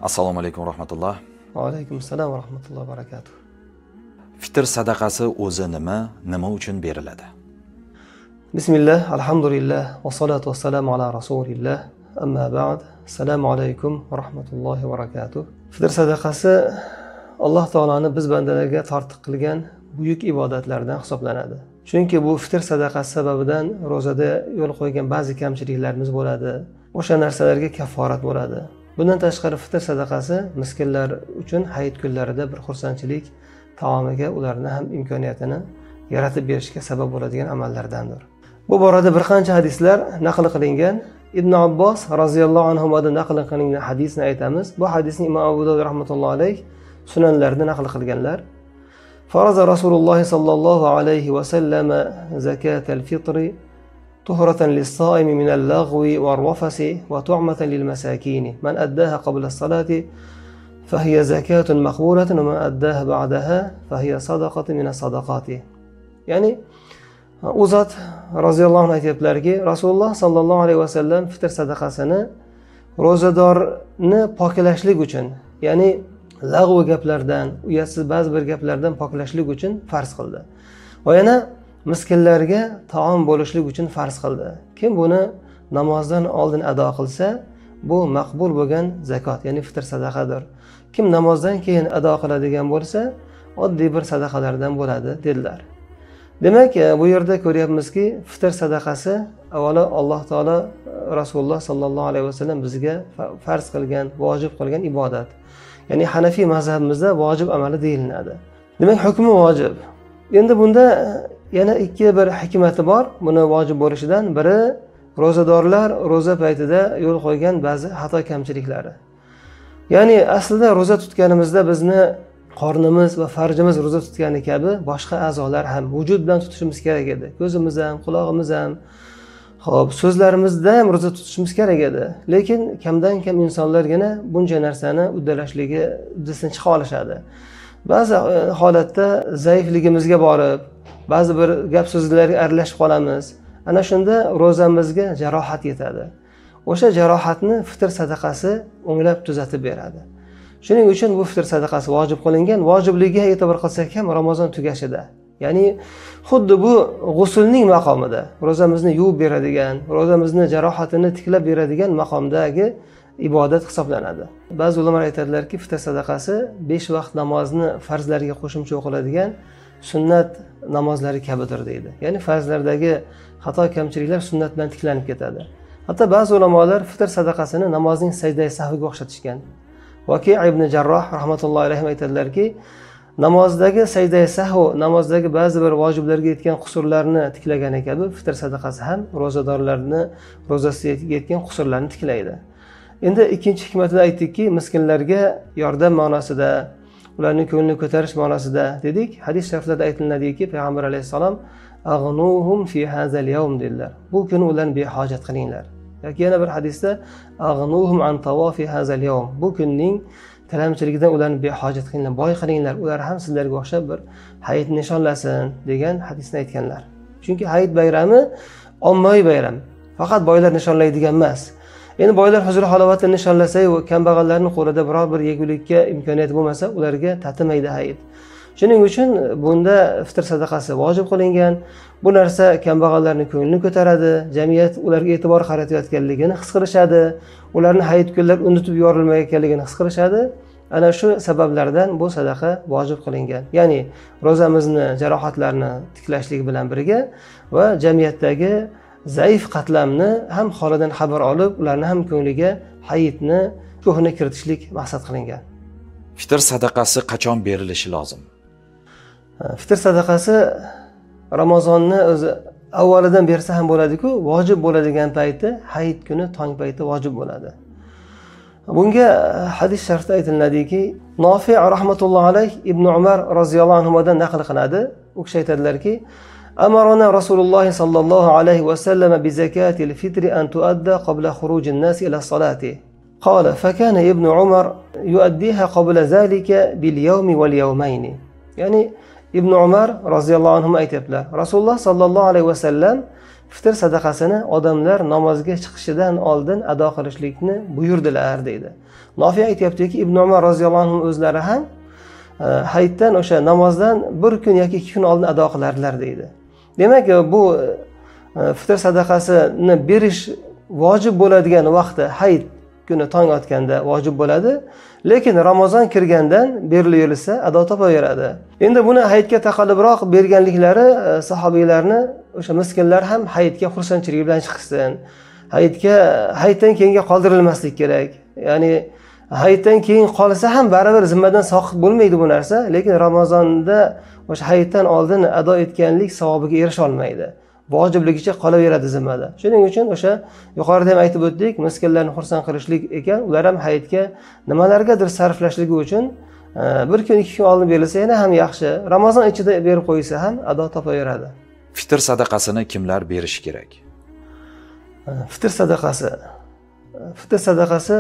Assalomu alaykum va rahmatulloh. Va alaykum assalom va rahmatullohi va barakatuh. Fitr sadaqasi o'zi nima, nima uchun beriladi? Bismillah, alhamdulillah, va salatu vassalamu ala rasulillah. Amma ba'd. Assalomu alaykum va rahmatullohi va barakatuh. Fitr sadaqasi Alloh taoloni biz bandalarga tortiq qilgan buyuk ibodatlardan hisoblanadi. Chunki bu fitr sadaqasi sababidan ro'zada yo'l qo'ygan ba'zi kamchiliklarimiz bo'ladi. O'sha narsalarga kafforat bo'ladi. Bundan tashqari fitr sadaqasi miskinlar uchun hayit kunlarida bir xursandchilik taomiga ularni ham imkoniyatini yaratib berishga sabab bo'ladigan amallardandir. Bu borada bir qancha hadislar naql qilingan. Ibn Abbos roziyallohu anhudan naql qilingan hadisni aytamiz. Bu hadisni Imom Abu Dovud rahmatullohi alayh sunanlarida naql qilganlar. Faraza Rasululloh sallallohu alayhi va sallam zakatal fitri tuhratan lis-soimi min al-lagwi war-rafasi wa tu'matan lil-masakin. Man addaha qabla as-salati fahiya zakatun maqbulatun wa man addaha ba'daha fahiya sadaqatun min as-sadaqati. Ya'ni u zot roziyallohu anhu aytiblarki, Rasululloh sallallohu alayhi va sallam fitr sadaqasini ro'zadorni poklashlik uchun, ya'ni lag'v gaplardan, uyatsiz ba'zi bir gaplardan poklashlik uchun farz qildi. Va yana miskinlarga taom bo'lishlik uchun farz qildi. Kim buni namozdan oldin ado qilsa, bu maqbul bo'lgan zakot, ya'ni fitr sadaqadir. Kim namozdan keyin ado qiladigan bo'lsa, oddiy bir sadaqalardan bo'ladi dedilar. Demak, bu yerda ko'ryapmizki, fitr sadaqasi avvalo Alloh taolo Rasululloh sallallohu alayhi vasallam bizga farz qilgan, vojib qilgan ibodat. Ya'ni Hanafiy mazhabimizda vojib amali deyiladi. Demak, hukmi vojib. Endi bunda yana ikki bir hikmati bor. Buni vojib bo'lishidan biri ro'zadorlar ro'za paytida yo'l qo'ygan ba'zi xato kamchiliklari. Ya'ni aslida ro'za tutganimizda bizni qornimiz va farjimiz ro'za tutgani kabi boshqa a'zolar ham vujud bilan tutishimiz kerak edi. Ko'zimiz ham, qulog'imiz ham, xo'p, so'zlarimizda ham ro'za tutishimiz kerak edi. Lekin kamdan kam insonlargina buncha narsani uddalashligi uddasidan chiqa olishadi. Ba'zi holatda zaifligimizga borib, ba'zi bir gap so'zlarga aralashib qolamiz. Ana shunda ro'zamizga jarohat yetadi. O'sha jarohatni fitr sadaqasi o'nglab tuzatib beradi. Shuning uchun bu fitr sadaqasi vojib qilingan. Vojibligiga e'tibor qilsak ham Ramazon tugashida, ya'ni xuddi bu g'usulning maqomida, ro'zamizni yuvib beradigan, ro'zamizni jarohatini tiklab beradigan maqomdagi ibodat hisoblanadi. Ba'zi ulamolar aytadilarki, fitr sadaqasi 5 vaqt namozni farzlariga qo'shimcha o'qiladigan sunnat namozlari kabidir deydi. Ya'ni farzlardagi xato kamchiliklar sunnat bilan tiklanib ketadi. Hatto ba'zi ulamolar fitr sadaqasini namozning sajdai sahviga o'xshatishgan. Vaki' ibn Jarroh rahmatullohi alayhi aytadilarki, namozdagi sajdai sahv, namozdagi ba'zi bir vojiblarga yetgan qusurlarni tiklagani kabi fitr sadaqasi ham ro'zadorlarni ro'zasiga yetgan qusurlarni tiklaydi. Endi ikkinchi hikmatida aytdikki, miskinlarga yordam ma'nosida, ularning ko'nglini ko'tarish ma'nosida dedik. Hadis shariflarda aytiladiki, Payg'ambar alayhissalom ag'nuhum fi hazal yawm dedilar. Bu kuni ularni behojat qilinglar. Yoki yana bir hadisda ag'nuhum an tawafi hazal yawm. Bu kunning tilamchiligidan ularni behojat qilinglar, boy qilinglar, ular ham sizlarga o'xshab bir hayit nishonlasin degan hadisni aytganlar. Chunki hayit bayrami ommaviy bayram. Faqat boylar nishonlaydigan emas. Endi boylar huzur halovatni nishonlasa-yu, kambag'allarning qo'lida biror bir yegulikka imkoniyat bo'lmasa, ularga tatimaydi hayit. Shuning uchun bunda fitr sadaqasi vojib qilingan. Bu narsa kambag'allarning ko'nglini ko'taradi, jamiyat ularga e'tibor qaratayotganligini his qilishadi, ularni hayit kunlar unutib yuborilmayotganligini his qilishadi. Ana shu sabablardan bu sadaqa vojib qilingan. Ya'ni ro'zamizni jarohatlarni tiklashlik bilan birga va jamiyatdagi zaif qatlamni ham holidan xabar olib, ularni ham ko'ngliga hayitni ko'hni kiritishlik maqsad qilingan. Fitr sadaqasi qachon berilishi lozim? Fitr sadaqasi Ramazonni o'zi avvalidan bersa ham bo'ladi-ku, vojib bo'ladigan payti hayit kuni tong payti vojib bo'ladi. Bunga hadis sharifda aytiladiki, Nofi' rahmatullohi alayh Ibn Umar roziyallohu anhudan naql qiladi. U kishi aytadilarki, Amarona Rasululloh sallallohu alayhi va sallam bi zakatil fitri an tuadda qabla khurujin nas ila salati. Qala fakana Ibn Umar yuaddiha qabla zalika bil yawmi wal yawmayn. Ya'ni Ibn Umar roziyallohu anhu aytibdilar, Rasululloh sallallohu alayhi va sallam fitr sadaqasini odamlar namozga chiqishidan oldin ado qilishlikni buyurdilar deydi. Nofi aytayaptiki, Ibn Umar roziyallohu anhu o'zlari ham hayitdan o'sha namozdan bir kun yoki 2 kun oldin ado qilardilar deydi. Demak, bu fitr sadaqasini berish vojib bo'ladigan vaqti hayit kuni tong otganda vojib bo'ladi, lekin Ramazon kirgandan berilaverilsa ado topaveradi. Endi buni hayitga taqallubroq berganliklari sahobiylarni o'sha miskinlar ham hayitga xursandchilik bilan chiqsin, hayitdan keyinga qoldirilmaslik kerak. Ya'ni hayitdan keyin qolsa ham baribir zimmadan soqit bo'lmaydi bu narsa, lekin Ramazonda o'sha hayitdan oldin ado etganlik savobiga erisha olmaydi. Vojibligicha qolaveradi zimmada. Shuning uchun o'sha yuqorida ham aytib o'tdik, miskinlarni xursand qilishlik ekan, ular ham hayitga nimalargadir sarflashligi uchun bir kun 2 kun oldin berilsa yana ham yaxshi. Ramazon ichida berib qo'ysa ham ado topaveradi. Fitr sadaqasini kimlar berishi kerak? Fitr sadaqasi. Fitr sadaqasi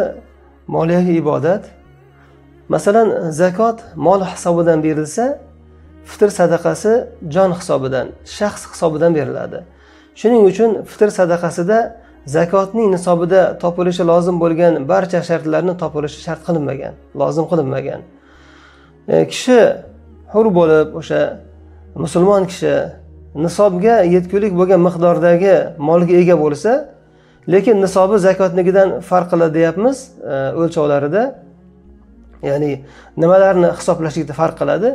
moliyaviy ibodat. Masalan, zakot mol hisobidan berilsa, fitr sadaqasi jon hisobidan, shaxs hisobidan beriladi. Shuning uchun fitr sadaqasida zakotning nisobida topilishi lozim bo'lgan barcha shartlarni topilishi shart qilinmagan, lozim qilinmagan. Kishi hur bo'lib, o'sha musulmon kishi nisobga yetgulik bo'lgan miqdordagi molga ega bo'lsa, lekin nisobi zakotnikidan farq qiladi deyapmiz o'lchovlarida. Ya'ni nimalarni hisoblashlikda farq qiladi?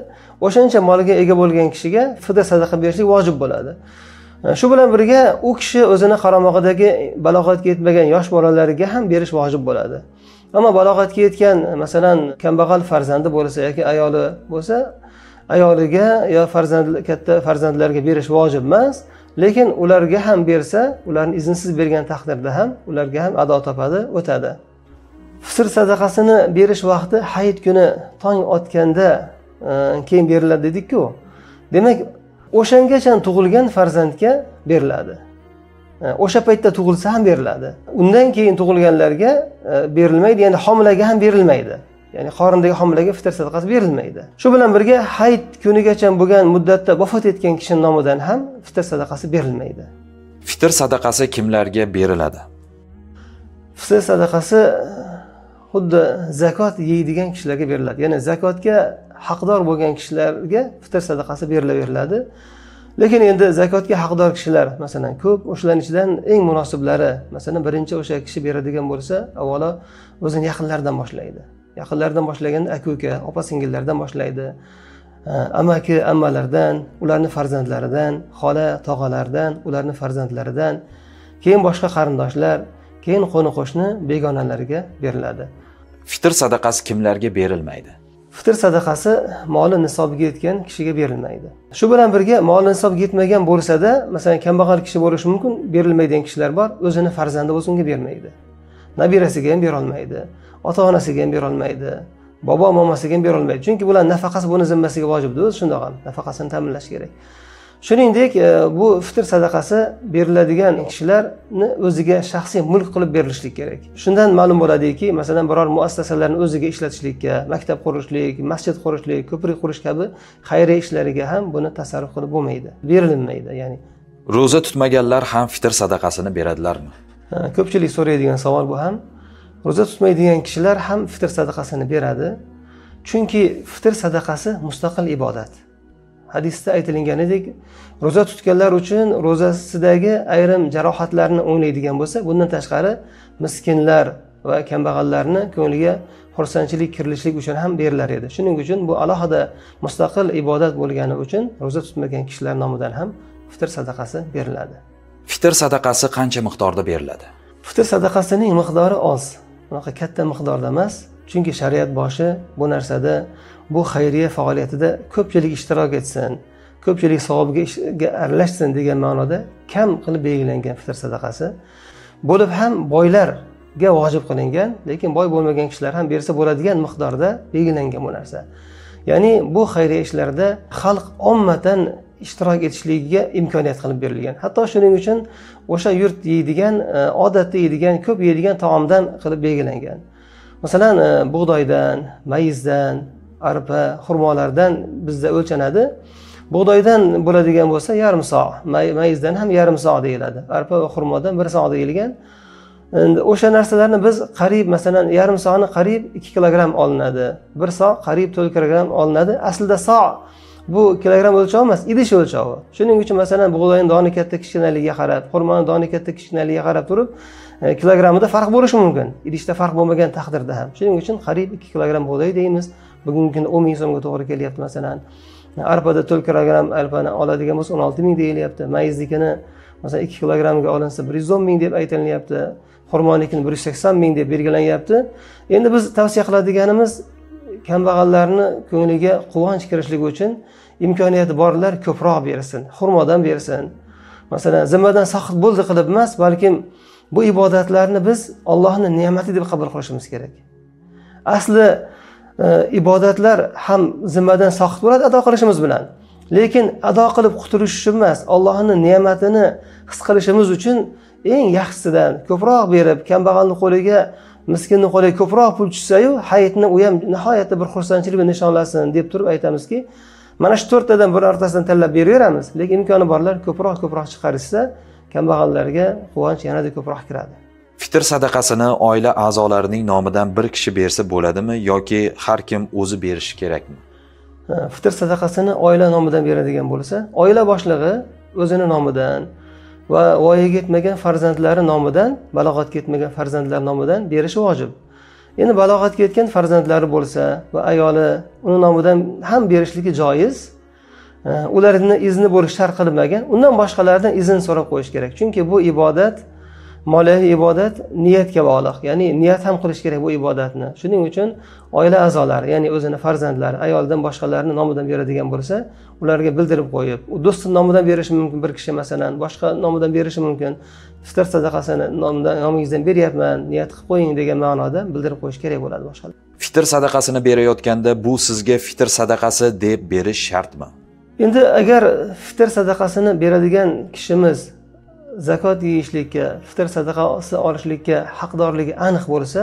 O'shancha molga ega bo'lgan kishiga fitr sadaqa berishlik vojib bo'ladi. Shu bilan birga u kishi o'zini qaramog'idagi balog'atga yetmagan yosh bolalariga ham berish vojib bo'ladi. Ammo balog'atga yetgan, masalan, kambag'al farzandi bo'lsa yoki ayoli bo'lsa, ayoliga yo katta farzandlarga berish vojib emas, lekin ularga ham bersa, ularni iznsiz bergan taqdirda ham ularga ham ado topadi, o'tadi. Fitr sadaqasini berish vaqti hayit kuni tong otganda keyin beriladi dedik-ku. Demak, o'shangacha tug'ilgan farzandga beriladi. O'sha paytda tug'ilsa ham beriladi. Undan keyin tug'ilganlarga berilmaydi, ya'ni homilaga ham berilmaydi. Ya'ni qorindagi homilaga fitr sadaqasi berilmaydi. Shu bilan birga hayit kunigacha bo'lgan muddatda vafot etgan kishining nomidan ham fitr sadaqasi berilmaydi. Fitr sadaqasi kimlarga beriladi? Fitr sadaqasi xuddi zakot yeydigan kishilarga beriladi. Ya'ni zakotga haqdor bo'lgan kishilarga fitr sadaqasi berilaveriladi. Lekin endi zakotga haqdor kishilar masalan ko'p, o'shalarning ichidan eng munosiblari, masalan, birinchi o'sha kishi beradigan bo'lsa, avvalo o'zini yaqinlaridan boshlaydi. Yaqinlaridan boshlaganda aka-uka, opa-singillardan boshlaydi, amaki, ammalardan, ularning farzandlaridan, xola, tog'alardan, ularning farzandlaridan, keyin boshqa qarindoshlar, keyin qo'ni-qo'shni, begonalarga beriladi. Fitr sadaqasi kimlarga berilmaydi? Fitr sadaqasi moli nisobiga yetgan kishiga berilmaydi. Shu bilan birga moli nisobiga yetmagan bo'lsa-da, masalan, kambag'al kishi bo'lishi mumkin, berilmaydigan kishilar bor, o'zini farzandi bo'lsa unga bermaydi. Nabirasiga ham bera olmaydi, ota-onasiga ham bera olmaydi, bobo momasiga ham bera olmaydi. Chunki bular nafaqasi buni zimmasiga vojibdir, o'zi shundoq ham nafaqasini ta'minlash kerak. Shuningdek, bu fitr sadaqasi beriladigan kishilarni o'ziga shaxsiy mulk qilib berilishlik kerak. Shundan ma'lum bo'ladiki, masalan, biror muassasalarni o'ziga ishlatishlikka, maktab qurishlik, masjid qurishlik, ko'prik qurish kabi xayriya ishlariga ham buni tasarruf qilib bo'lmaydi, berilmaydi, ya'ni. Ro'za tutmaganlar ham fitr sadaqasini beradilarmi? Ko'pchilik so'raydigan savol bu ham. Ro'za tutmaydigan kishilar ham fitr sadaqasini beradi. Chunki fitr sadaqasi mustaqil ibodat. Hadisda aytilganidek, ro'za tutganlar uchun ro'zasidagi ayrim jarohatlarni o'nglaydigan bo'lsa, bundan tashqari miskinlar va kambag'allarni ko'ngliga xursandchilik kirilishlik uchun ham berilar edi. Shuning uchun bu alohida mustaqil ibodat bo'lgani uchun ro'za tutmagan kishilar nomidan ham fitr sadaqasi beriladi. Fitr sadaqasi qancha miqdorda beriladi? Fitr sadaqasining miqdori oz, unaqa katta miqdorda emas. Chunki shariat boshi bu narsada, bu xayriya faoliyatida ko'pchilik ishtirok etsin, ko'pchilik savobga aralashsin degan ma'noda kam qilib belgilangan fitr sadaqasi. Bo'lib ham boylarga vojib qilingan, lekin boy bo'lmagan kishilar ham bersa bo'ladigan miqdorda belgilangan bu narsa. Ya'ni bu xayriya ishlarida xalq ommatan ishtirok etishligiga imkoniyat qilib berilgan. Hatto shuning uchun o'sha yurt yeydigan, odatda yeydigan, ko'p yeydigan taomdan qilib belgilangan. Masalan, bug'doydan, mayizdan, arpa, xurmolardan bizda o'lchanadi. Bug'doydan bo'ladigan bo'lsa yarim so, mayizdan ham yarim so deyiladi. Arpa va xurmodan 1 so deyilgan. Endi o'sha narsalarni biz qariyb, masalan, yarim soni qariyb 2 kilogramm olinadi. 1 so qariyb 4 kilogramm olinadi. Aslida so bu kilogramm o'lchovi emas, idish o'lchovi. Shuning uchun masalan bug'doyning doni katta kichkinaligiga qarab, xurmoning doni katta kichkinaligiga qarab turib, kilogrammida farq bo'lishi mumkin. Idishda farq bo'lmagan taqdirda ham. Shuning uchun qariyb 2 kilogramm bug'doy deymiz. Bugungi kunda 10 ming so'mga to'g'ri kelyapti masalan. Arpada 4 kilogramm arpani oladigan bo'lsa 16 ming deyilyapti. Mayiznikini masalan 2 kilogrammga olinsa 110 ming deb aytilyapti. Xurmonikini 180 ming deb belgilanyapti. Endi biz tavsiya qiladiganimiz kambag'allarni ko'ngliga quvonch kirishligi uchun imkoniyati borlar ko'proq bersin, xurmodan bersin. Masalan, zimmadan soqit bo'ldi qilib emas, balkim bu ibodatlarni biz Allohning ne'mati deb qabul qilishimiz kerak. Asli ibodatlar ham zimmadan soqit bo'ladi ado qilishimiz bilan. Lekin ado qilib qutulish uchun emas, Allohning ne'matini his qilishimiz uchun eng yaxshisidan ko'proq berib, kambag'alning qo'liga, miskinning qo'liga ko'proq pul tushsa-yu, hayitni u ham nihoyatda bir xursandchilik bilan nishonlasin deb turib aytamizki, mana shu to'rttadan birortasidan tanlab beraveramiz, lekin imkoni borlar ko'proq chiqarishsa, kambag'allarga quvonch yanada ko'proq kiradi. Fitr sadaqasini oila a'zolarining nomidan bir kishi bersa bo'ladimi yoki har kim o'zi berishi kerakmi? Fitr sadaqasini oila nomidan beradigan bo'lsa, oila boshlig'i o'zini nomidan va voyaga yetmagan farzandlari nomidan, balog'atga yetmagan farzandlar nomidan berishi vojib. Endi balog'atga yetgan farzandlari bo'lsa va ayoli uni nomidan ham berishligi joiz. Ularning izni bo'lishi shart qilinmagan. Undan boshqalardan izn so'rab qo'yish kerak. Chunki bu ibodat, moliyaviy ibodat niyatga bog'liq. Ya'ni niyat ham qilish kerak bu ibodatni. Shuning uchun oila a'zolari, ya'ni o'zini farzandlari, ayoldan boshqalarni nomidan beradigan bo'lsa, ularga bildirib qo'yib, u do'sti nomidan berishi mumkin bir kishi masalan, boshqa nomidan berishi mumkin. Fitr sadaqasini nomingizdan beryapman, niyat qilib qo'ying degan ma'noda bildirib qo'yish kerak bo'ladi boshqalar. Fitr sadaqasini berayotganda bu sizga fitr sadaqasi deb berish shartmi? Endi agar fitr sadaqasini beradigan kishimiz zakot yeyishlikka, fitr sadaqasi olishlikka haqdorligi aniq bo'lsa,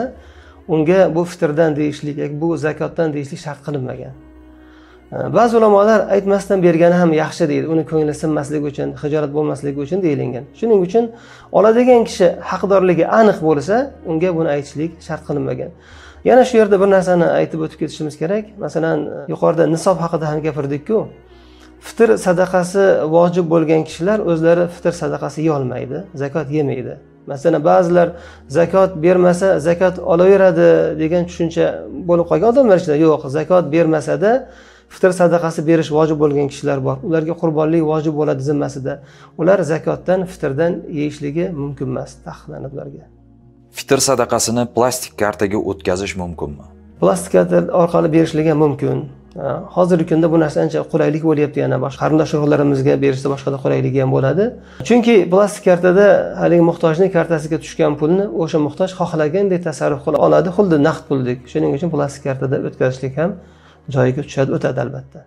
unga bu fitrdan deyishlik yoki bu zakotdan deyishlik shart qilinmagan. Ba'zi ulamolar aytmasdan bergani ham yaxshi deydi, uni ko'ngli sinmasligi uchun, xijolat bo'lmasligi uchun deyilgan. Shuning uchun oladigan kishi haqdorligi aniq bo'lsa, unga buni aytishlik shart qilinmagan. Yana shu yerda bir narsani aytib o'tib ketishimiz kerak. Masalan, yuqorida nisob haqida ham gapirdik-ku. Fitr sadaqasi vojib bo'lgan kishilar o'zlari fitr sadaqasi yeya olmaydi, zakot yemaydi. Masalan, ba'zilar zakot bermasa zakot olaveradi degan tushuncha bo'lib qolgan odamlar ichida yo'q, zakot bermasa-da fitr sadaqasi berish vojib bo'lgan kishilar bor. Ularga qurbonlik vojib bo'ladi zimmasida. Ular zakotdan, fitrdan yeyishligi mumkin emas, taqiqlanadi ularga. Fitr sadaqasini plastik kartaga o'tkazish mumkinmi? Plastik karta orqali berishligi mumkin. Hozirgi kunda bu narsa ancha qulaylik bo'lyapti, yana boshqa qarindosh urug'larimizga berishda boshqada qulayligi ham bo'ladi. Chunki plastik kartada haligi muhtojning kartasiga tushgan pulni o'sha muhtoj xohlagandek tasarruf qila oladi, xuddi naqd puldek. Shuning uchun plastik kartada o'tkazishlik ham joyiga tushadi, o'tadi albatta.